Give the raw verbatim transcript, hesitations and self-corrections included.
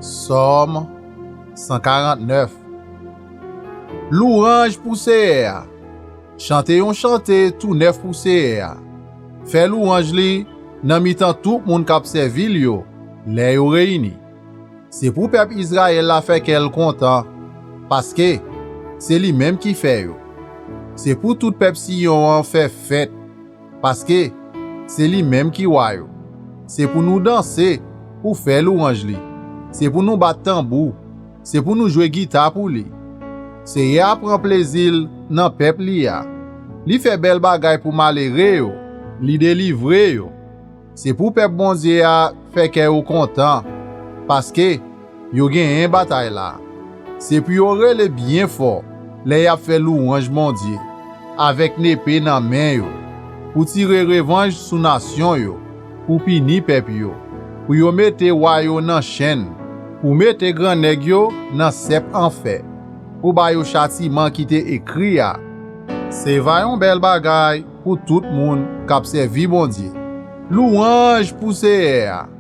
Sòm san karant nèf. Louwanj pou Seyè a. Chante yon chante tou nèf pou Seyè a. Fè louwanj li nan mitan tout moun k ap sèvi l yo, lè yo reyini. Se pou pèp Izrayèl la fè kè l kontan, paske se li menm ki fè yo. Se pou tout pèp Siyon an fè fèt, paske se li menm ki wa yo. Se pou nou danse pou fè louwanj li. Se pou nou bat tanbou. Se pou nou jwe gita pou li. Seyè a pran plezi l nan pèp li a. Li fè bèl bagay pou malere yo. Li delivre yo. Se pou pèp Bondye a fè kè yo kontan, paske yo genyen batay la. Se pou yo rele byen fò lè y ap fè louwanj Bondye, avèk nepe nan men yo, pou tire revanj sou nasyon yo, pou pini pèp yo, pou yo mete wa yo nan chenn, pou mete grannèg yo nan sèp anfè, pou ba yo chatiman ki te ekri a. Se va yon bèl bagay pou tout moun k ap sèvi Bondye. Louwanj pou Seyè a.